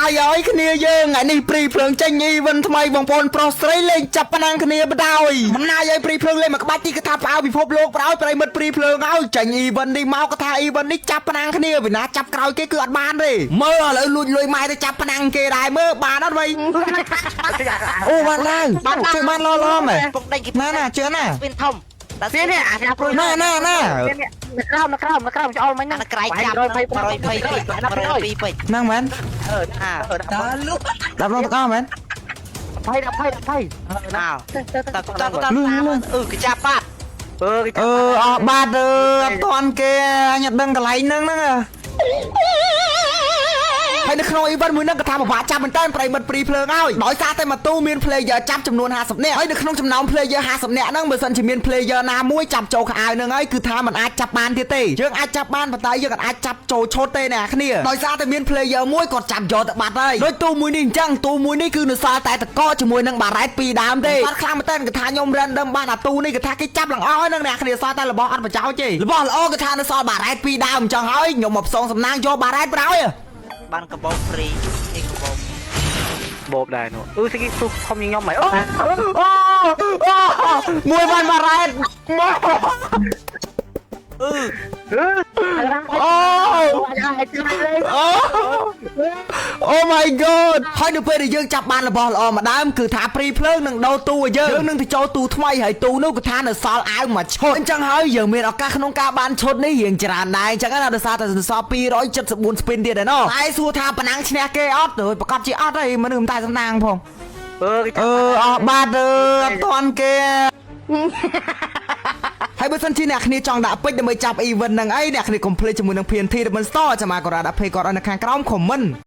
យហើយគ្នាយើងថ្ងៃនេះព្រីភ្លើងចេញ event ថ្មីបងប្អូនប្រុសស្រីលេងចាប់ផ្នាំងគ្នាបដ ாய் មិនណាយឲ្យព្រីភ្លើងលេងមកក្បាច់ទីកថាផ្អើពិភពលោកបដ ாய் ប្រិមិត្តព្រីភ្លើងឲ្យចេញ event នេះមកកថា event នេះចាប់ផ្នាំងគ្នាវិណាចាប់ក្រោយគេគឺអត់បានទេមើលឥឡូវលួចលុយម៉ែទៅចាប់ផ្នាំងគេដែរមើលបានអត់វៃអូបានឡើយជួយបានឡឡមែន ពុកដេញគេ ណាណាជឿណា ស្ពីនធំតែ នេះនេះអាព្រួយ ណាណាណា នៅក្រោមនៅក្រោមនៅក្រោមឆ្អល់មិញ អាក្រៃចាប់122ពេជ្រ122ពេជ្រ ហ្នឹងមែន អឺ អា ដាប់ឡងទាំងអស់មែន 20 20 20 អោតតតតអឺគេចាប់បាត់ អឺគេ អឺអស់បាត់អឺអត់តាន់គេអញអត់ដឹងកន្លែងហ្នឹងហ្នឹងហើយនៅក្នុង event មួយហ្នឹងក៏ថាពិបាកចាប់មែនតើប្រិមិត្តព្រីភ្លើងហើយដោយសារតែមួយទូមាន player ចាប់ចំនួន50នាក់ហើយនៅក្នុងចំណោម player 50នាក់ហ្នឹងបើសិនជាមាន player ណាមួយចាប់ចូលខោអាវហ្នឹងហើយគឺថាมันអាចចាប់បានទៀតទេយើងអាចចាប់បានប៉ុន្តែយើងអាចចាប់ចូលឈុតទេអ្នកគ្នាដោយសារតែមាន player មួយគាត់ចាប់យកទៅបាត់ហើយដូចទូមួយនេះអញ្ចឹងទូមួយនេះគឺនៅសល់តែតកជាមួយនឹងបារ៉ែតពីរដើមទេគាត់ខ្លាំងមែនតើគឺថាខ្ញុំ random បានអាទូនេះគឺថាគេចាប់ឡើងអស់ហើយហ្នឹងអ្នកគ្នាសល់តែរបស់អត់ប្រយោជន៍ទេរបស់ល្អគឺថានៅសល់បារ៉ែតពីរដើមអញ្ចឹងហើយខ្ញុំមកផ្សងសំណាងយកបារ៉ែតប្រហើយ បានកបោ free នេះកបោ បោបដែរនោះអឺស្គីទុះធំញញំហីអូ អូអូមួយបានបារ៉ែតមក អឺ អូអូ Oh my god ហើយនៅពេលដែលយើងចាប់បានរបស់ល្អមួយដើមគឺថាព្រីភ្លើងនឹងដូរទូឲ្យយើងយើងនឹងទៅចូលទូថ្មីហើយទូនោះគឺថានៅសល់អាវមួយឈុតអញ្ចឹងហើយយើងមានឱកាសក្នុងការបានឈុតនេះរៀងច្រើនដែរអញ្ចឹងណាដោយសារតែសល់274 spin ទៀតឯណោះតែសួរថាប៉ណ្ណឹងឈ្នះគេអត់ទៅប្រកាសជាអត់ហើយមនុស្សមិនតែសំណាងផង អឺគេ អឺអស់បាត់អឺអត់តាន់គេហើយបើសិនជាអ្នកគ្នាចង់ដាក់ពេជ្រដើម្បីចាប់ event ហ្នឹងអីអ្នកគ្នាកុំភ្លេចជាមួយនឹង PNT Diamond Store ចាំមកក៏រ៉ាដាក់ page គាត់ឲ្យនៅខាងក្រោម comment។